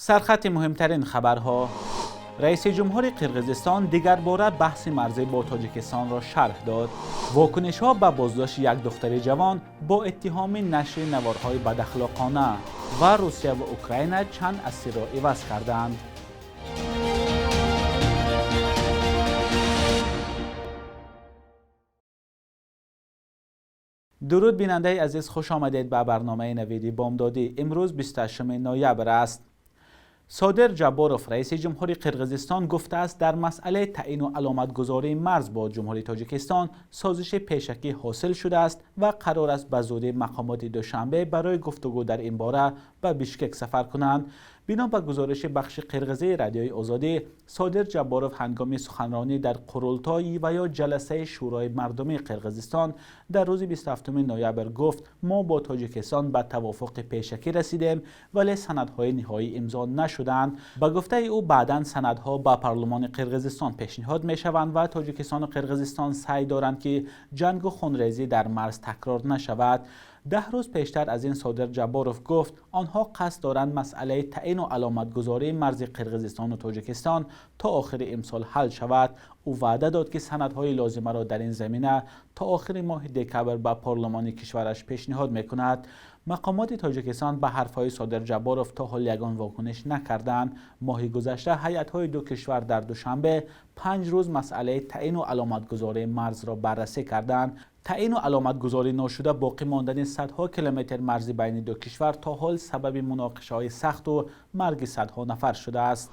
Сархати муҳимтарин хабарҳо. Раиси ҷумҳури Қирғизистон дигарбора баҳси марзӣ бо Тоҷикистонро шарҳ дод. Вокунишҳо ба боздошти як духтари ҷавон бо иттиҳоми нашри наворҳои бадахлоқона ва Русия ва Украина чанд асирро иваз карданд. Дуруд, бинандаи азиз, хуш омадед ба барномаи Навиди Бомдодӣ. Имрӯз 28 ноябр аст. Содир Ҷабборов, раиси ҷумҳури Қирғизистон, гуфтааст, дар масъалаи таъину аломатгузории марз бо Ҷумҳурии Тоҷикистон созиши пешакӣ ҳосил шудааст ва қарор аст ба зудӣ мақомоти Душанбе барои гуфтугӯ дар ин бора ба Бишкек сафар кунанд. Бино ба гузориши бахши қирғизии Радиои Озодӣ, Содир Ҷабборов ҳангоми суханронӣ дар Қурултой ва ё ҷаласаи Шӯрои мардумии Қирғизистон дар рӯзи 27 ноябр гуфт: мо бо Тоҷикистон ба тавофуқи пешакӣ расидем, вале санадҳои ниҳоӣ имзо нашуданд. Ба гуфтаи ӯ, баъдан санадҳо ба парлумони Қирғизистон пешниҳод мешаванд ва Тоҷикистону Қирғизистон саъй доранд, ки ҷангу хунрезӣ дар марз такрор нашавад. 10 рӯз пештар аз ин Содир Ҷабборов гуфт, онҳо қасд доранд масъалаи таъину аломатгузории марзи Қирғизистону Тоҷикистон то охири имсол ҳал шавад. Ӯ ваъда дод, ки санадҳои лозимаро дар ин замина то охири моҳи декабр ба парлумони кишвараш пешниҳод мекунад. Мақомоти Тоҷикистон ба ҳарфҳои Содир Ҷабборов то ҳол ягон вокуниш накарданд. Моҳи гузашта ҳайатҳои ду кишвар дар Душанбе 5 рӯз масъалаи таъину аломатгузории марзро баррасӣ карданд. Таъину аломатгузорӣ ношуда боқӣ мондани садҳо километр марзи байни ду кишвар то ҳол сабаби муноқишаҳои сахту марги садҳо нафар шудааст.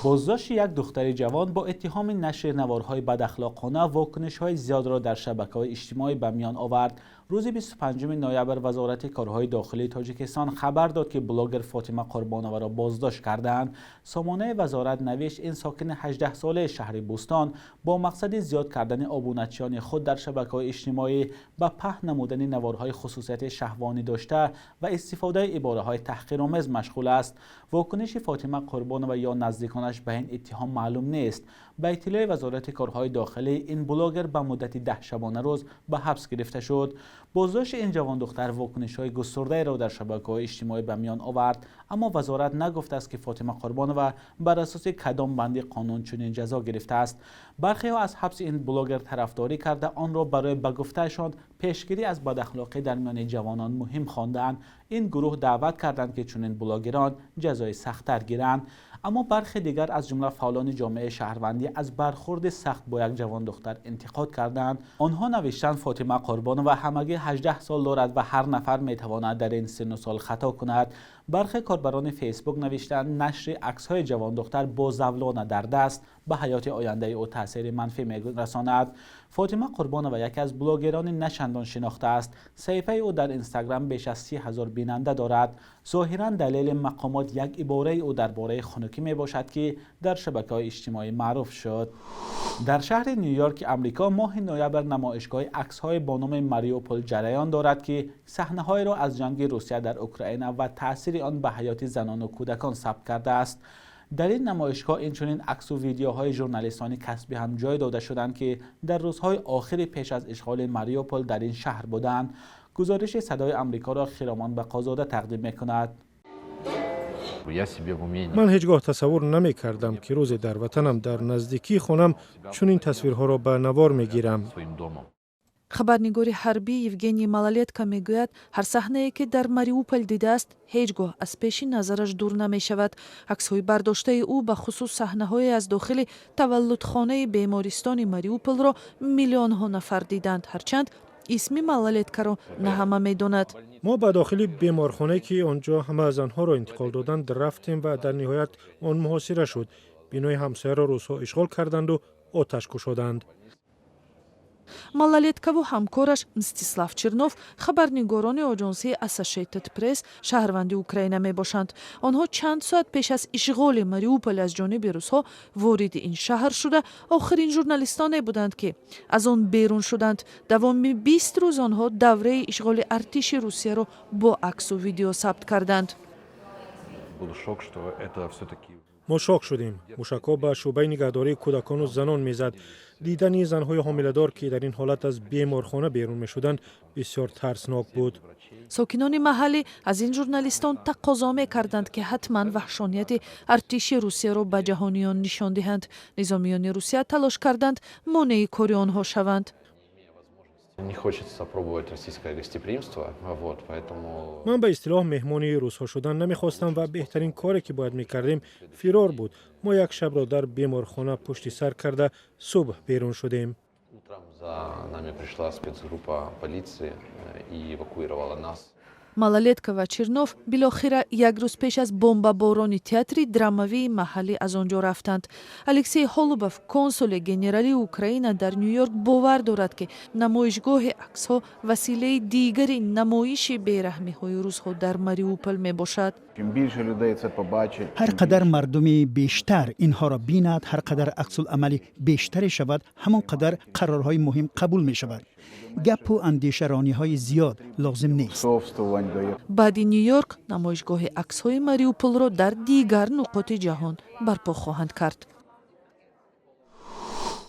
Боздошти як духтари ҷавон бо иттиҳоми нашри наворҳои бадахлоқона вокунишҳои зиёдро дар шабакаҳои иҷтимоӣ ба миён овард. Рӯзи 25 ноябр Вазорати корҳои дохилии Тоҷикистон хабар дод, ки блогер Фотима Қурбоноваро боздошт кардаанд. Сомонаи вазорат навишт, ин сокини 18-солаи шаҳри Бӯстон бо мақсади зиёд кардани обуначиёни худ дар шабакаҳои иҷтимоӣ ба паҳн намудани наворҳои хусусияти шаҳвонӣ дошта ва истифодаи ибораҳои таҳқиромез машғул аст. Вокуниши Фотима Қурбонова ё наздиконаш ба ин иттиҳом маълум нест. Ба иттилои Вазорати корҳои дохилӣ, ин блогер ба муддати 10 шабонарӯз ба ҳабс гирифта шуд. Боздошти ин ҷавондухтар вокунишҳои густурдаеро дар шабакаҳои иҷтимоӣ ба миён овард, аммо вазорат нагуфтааст, ки Фотима Қурбонова бар асоси кадом банди қонун чунин ҷазо гирифтааст. Бархеҳо аз ҳабси ин блогер тарафдорӣ карда, онро барои ба гуфтаашон пешгирӣ аз бадахлоқӣ дар миёни ҷавонон муҳим хондаанд. Ин гурӯҳ даъват карданд, ки чунин блогерон ҷазои сахттар гиранд. Аммо бархе дигар, аз ҷумла фаъолони ҷомеаи шаҳрвандӣ, аз бархурди сахт бо як ҷавондухтар интиқод карданд. Онҳо навиштанд, Фотима Қурбонова ҳамагӣ 18 сол дорад ва ҳар нафар метавонад дар ин синну сол хато кунад. Бархе корбарони Фейсбук навиштанд, нашри аксҳои ҷавондухтар бо завлона дар даст ба ҳаёти ояндаи ӯ таъсири манфӣ мерасонад. Фотима Қурбонова яке аз блогерони начандон шинохта аст. Саҳифаи ӯ дар Инстаграм беш аз 30 000 бинанда дорад. Зоҳиран далели мақомот як ибораи ӯ дар бораи хунукӣ мебошад, ки дар шабакаҳои иҷтимоӣ маъруф шуд. Дар шаҳри Ню-Йорки Амрико моҳи ноябр намоишгоҳи аксҳои бо номи Мариупол ҷараён дорад, ки саҳнаҳоеро аз ҷанги Русия дар Украина ва таъсири он ба ҳаёти занону кӯдакон сабт кардааст. Дар ин намоишгоҳ инчунин аксу видеоҳои журналистони касбӣ ҳам ҷой дода шуданд, ки дар рӯзҳои охири пеш аз ишғоли Мариупол дар ин шаҳр буданд. Гузориши Садои Амрикоро Хиромон Бақозода тақдим мекунад. Ман ҳеҷ гоҳ тасаввур намекардам, ки рӯзе дар ватанам, дар наздикии хонам чунин тасвирҳоро ба навор мегирам. Хабарнигори ҳарбӣ Евгений Малолетко мегӯяд, ҳар саҳнае, ки дар Мариуполь дидааст, ҳеҷ гоҳ аз пеши назараш дур намешавад. Аксҳои бардоштаи ӯ, бахусус саҳнаҳое аз дохили таваллудхонаи бемористони Мариуполро, миллионҳо нафар диданд, ҳарчанд исми Малолеткаро на ҳама медонад. Мо ба дохили беморхонае, ки он ҷо ҳама занҳоро интиқол доданд, рафтем ва дар ниҳоят он муҳосира шуд. Бинои ҳамсояро русҳо ишғол карданду оташ кушоданд. Малолеткову ҳамкораш Мстислав Чернов хабарнигорони оҷонсии Associated Press, шаҳрванди Украина мебошанд. Онҳо чанд соат пеш аз ишғоли Мариуполь аз ҷониби русҳо вориди ин шаҳр шуда, охирин журналистоне буданд, ки аз он берун шуданд. Давоми 20 рӯз онҳо давраи ишғоли артиши Русияро бо аксу видео сабт карданд. Мо шок шудем. Мушакҳо ба шӯъбаи нигаҳдории кӯдакону занон мезад. Дидани занҳои ҳомиладор, ки дар ин ҳолат аз беморхона берун мешуданд, бисёр тарснок буд. Сокинони маҳаллӣ аз ин журналистон тақозо мекарданд, ки ҳатман ваҳшонияти артиши Русияро ба ҷаҳониён нишон диҳанд. Низомиёни Русия талош карданд монеи кори онҳо шаванд. Не хочется пробовать российское гостеприимство, вот, поэтому. Ман ба истилоҳ меҳмони русҳо шудан намехостам ва беҳтарин коре, ки бояд мекардем, фирор буд. Мо як шабро дар беморхона пушти сар карда, субҳ берун шудем. Утром за нами пришла спецгруппа полиции и эвакуировала нас. Малалетка ва Чернов билохира як рӯз пеш аз бомбаборони театри драмавии маҳаллӣ аз он ҷо рафтанд. Алексей Холубов, консули генералии Украина дар Ню Йорк, бовар дорад, ки намоишгоҳи аксҳо василаи дигари намоиши бераҳмиҳои русҳо дар Мариупол мебошад. Ҳар қадар мардуми бештар инҳоро бинад, ҳар қадар аксулъамали бештаре шавад, ҳамон қадар қарорҳои муҳим қабул мешавад. Гапу андешарониҳои зиёд лозим нест. Баъди Ню Йорк намоишгоҳи аксҳои Мариуполро дар дигар нуқоти ҷаҳон барпо хоҳанд кард.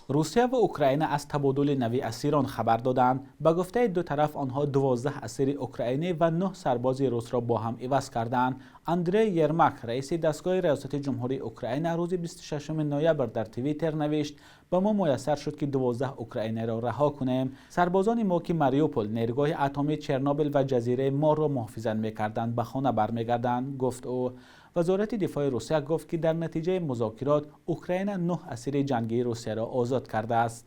Русия ва Украина аз табодули нави асирон хабар доданд. Ба гуфтаи ду тараф, онҳо 12 асири украинӣ ва 9 сарбози русро бо ҳам иваз карданд. Андрей Ермак, раиси дастгоҳи раёсати ҷумҳурии Украина, рӯзи 26 ноябр дар Твиттер навишт: «Ба мо муяссар шуд, ки 12 украинаро раҳо кунем. Сарбозони мо, ки Мариупол, нерӯгоҳи атомии Чернобил ва ҷазираи Морро муҳофизат мекарданд, ба хона бармегарданд», гуфт ӯ. Вазорати дифои Русия гуфт, ки дар натиҷаи музокирот Украина 9 асири ҷангии Русияро озод кардааст.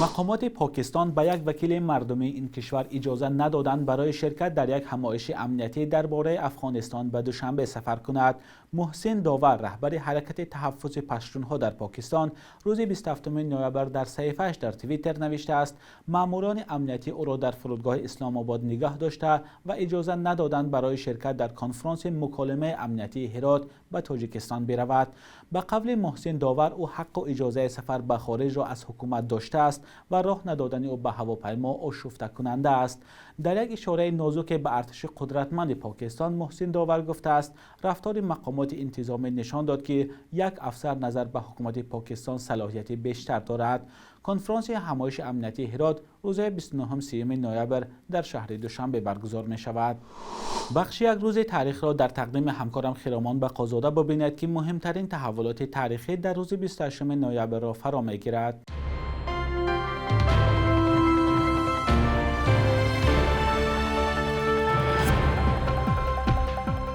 Мақомоти Покистон ба як вакили мардумии ин кишвар иҷоза надоданд барои ширкат дар як ҳамоиши амниятӣ дар бораи Афғонистон ба Душанбе сафар кунад. Муҳсин Довар, раҳбари ҳаракати таҳаффузи паштунҳо дар Покистон, рӯзи 27 ноябр дар саҳифааш дар Твиттер навиштааст, маъмурони амниятӣ ӯро дар фурудгоҳи Исломобод нигаҳ дошта ва иҷоза надоданд барои ширкат дар конфронси муколимаи амниятии Ҳирот ба Тоҷикистон биравад. Ба қавли Муҳсин Довар, ӯ ҳаққу иҷозаи сафар ба хориҷро аз ҳукумат доштааст ва роҳ надодани ӯ ба ҳавопаймо ошуфтакунанда аст. Дар як ишораи нозуке ба артиши қудратманди Покистон, Муҳсин Довар гуфтааст, рафтори мақомоти интизомӣ нишон дод, ки як афсар назар ба ҳукумати Покистон салоҳияти бештар дорад. Конфронси ҳамоиши амниятии Ҳирот рӯзҳои 29-30 ноябр дар шаҳри Душанбе баргузор мешавад. Бахши як рӯзи таърихро дар тақдими ҳамкорам Хиромон Бақозода бибинед, ки муҳимтарин таҳаввулоти таърихӣ дар рӯзи 28 ноябрро фаро мегирад.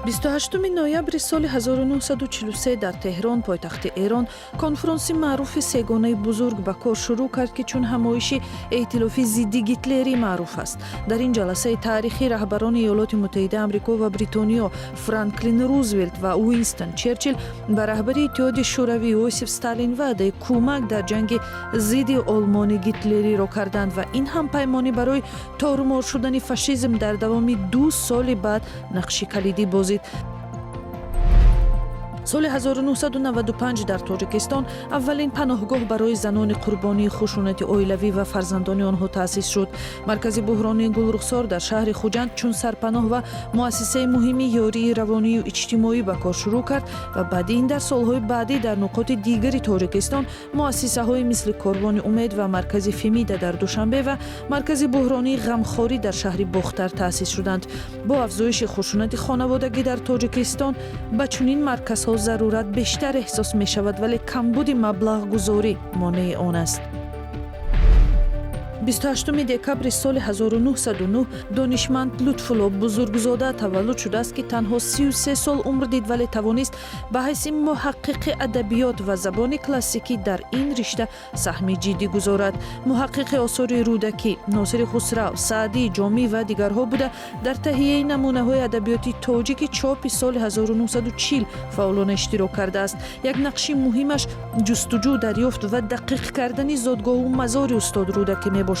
28 ноябри соли 1943 дар Теҳрон, пойтахти Эрон, конфронси маъруфи Сегонаи бузург ба кор шурӯъ кард, ки чун ҳамоиши эътилофи зидди гитлерӣ маъруф аст. Дар ин ҷаласаи таърихӣ раҳбарони Иёлоти Муттаҳидаи Амрико ва Бритониё Франклин Рузвелт ва Уинстон Черчилл ба раҳбари Иттиҳоди Шӯравӣ Иосиф Сталин ваъдаи кӯмак дар ҷанги зидди Олмони гитлериро карданд ва ин ҳампаймонӣ барои торумор шудани фашизм дар давоми 2 соли баъд нақши калидӣ бозид. Соли 1995 дар Тоҷикистон аввалин паноҳгоҳ барои занони қурбонии хушунати оилавӣ ва фарзандони онҳо таъсис шуд. Маркази буҳронии Гулрухсор дар шаҳри Хуҷанд чун сарпаноҳ ва муассисаи муҳими ёрии равонию иҷтимоӣ ба кор шурӯъ кард ва баъди ин дар солҳои баъдӣ дар нуқоти дигари Тоҷикистон муассисаҳои мисли Корвони умед ва Маркази Фемида дар Душанбе ва Маркази буҳронии Ғамхорӣ дар шаҳри Бохтар таъсис шуданд. Бо афзоиши хушунати хонаводагӣ дар Тоҷикистон ба чунин марказҳо зарурат бештар эҳсос мешавад, вале камбуди маблағгузорӣ монеи он аст. 28 декабри соли 1909 донишманд Лутфулло Бузургзода таваллуд шудааст, ки танҳо 33 сол умр дид, вале тавонист ба ҳайси муҳаққиқи адабиёт ва забони классикӣ дар ин ришта саҳми ҷиддӣ гузорад. Муҳаққиқи осори Рӯдакӣ, Носири Хусрав, Саъдӣ, Ҷомӣ ва дигарҳо буда, дар таҳияи намунаҳои адабиёти тоҷики чопи соли 1940 фаъолона иштирок кардааст. Як нақши муҳимаш ҷустуҷӯ, дарёфт ва дақиқ кардани зодгоҳу мазори устод Рӯдакӣ мебошад.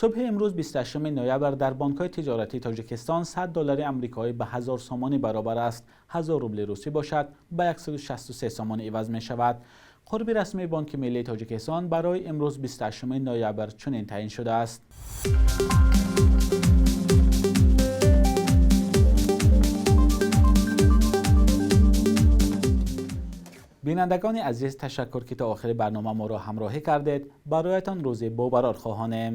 Субҳи имрӯз, 28 ноябр, дар бонкҳои тиҷоратии Тоҷикистон 100 доллари амрикоӣ ба 1000 сомонӣ баробар аст. 1000 рубли русӣ бошад, ба 163 сомонӣ иваз мешавад. Қурби расмии Бонки миллии Тоҷикистон барои имрӯз, 28 ноябр, чунин таъин шудааст. Бинандагони азиз, ташаккур, ки то охири барнома моро ҳамроҳӣ кардед. Бароятон рӯзи бобарор хоҳонем.